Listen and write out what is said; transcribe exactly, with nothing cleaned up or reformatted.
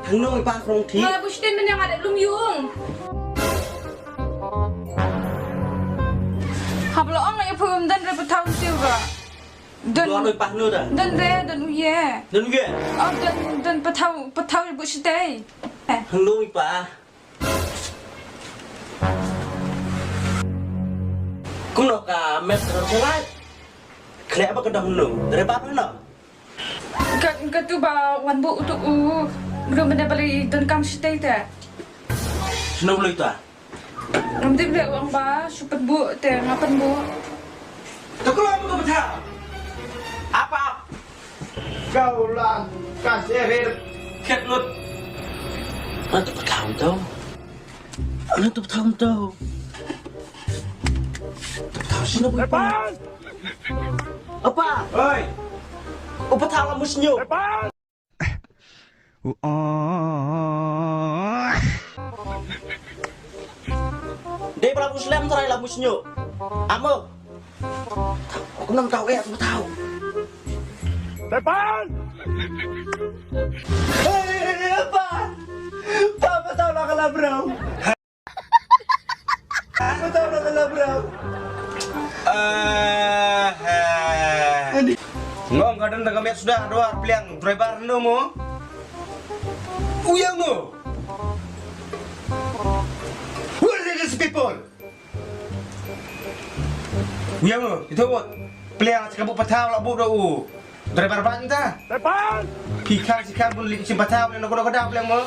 Hangno i pa krong thi? Nga bu shiten men nga da lum yung. Hap lo ong i pum dan re patau tiu ga. Dan. Lo i pa hangno da? Dan re, dan u ye. Dan u ye? Oh, dan, dan patau, patau bu shitei. Hangno i pa? Kumno ka met ro chelai. Khleh ba ka dang hangno. Re pa hangno. Ka, katu ba wan bu utu u. Mru mene bali don kam shitei te. Sno bali ta. Ngam tip le ong ba shu pynbu te nga pynbu. To ko ba ko btha. Apa? Kau lang ka serir. Khet lut. Ano to btha to? Ano to btha to? To btha sino bali pa? Apa? Oi. Upa thala musnyo. Dei bala Muslim trai la musnyo. Amo. Aku nang tahu eh, aku tahu. Depan. Hei, apa? Apa tahu lah kalau bro? Betul, betul, bro. Eh, eh. Ngong ka don da ka met suda, dua pliang driver no mo. Uyang no. Who are these people? Uyang no, itu buat pliang cakap buat patah lah buat dah u. Driver ban ta. Driver. Pikang sikang bun lik sim patah, boleh nak kena kena pliang mo.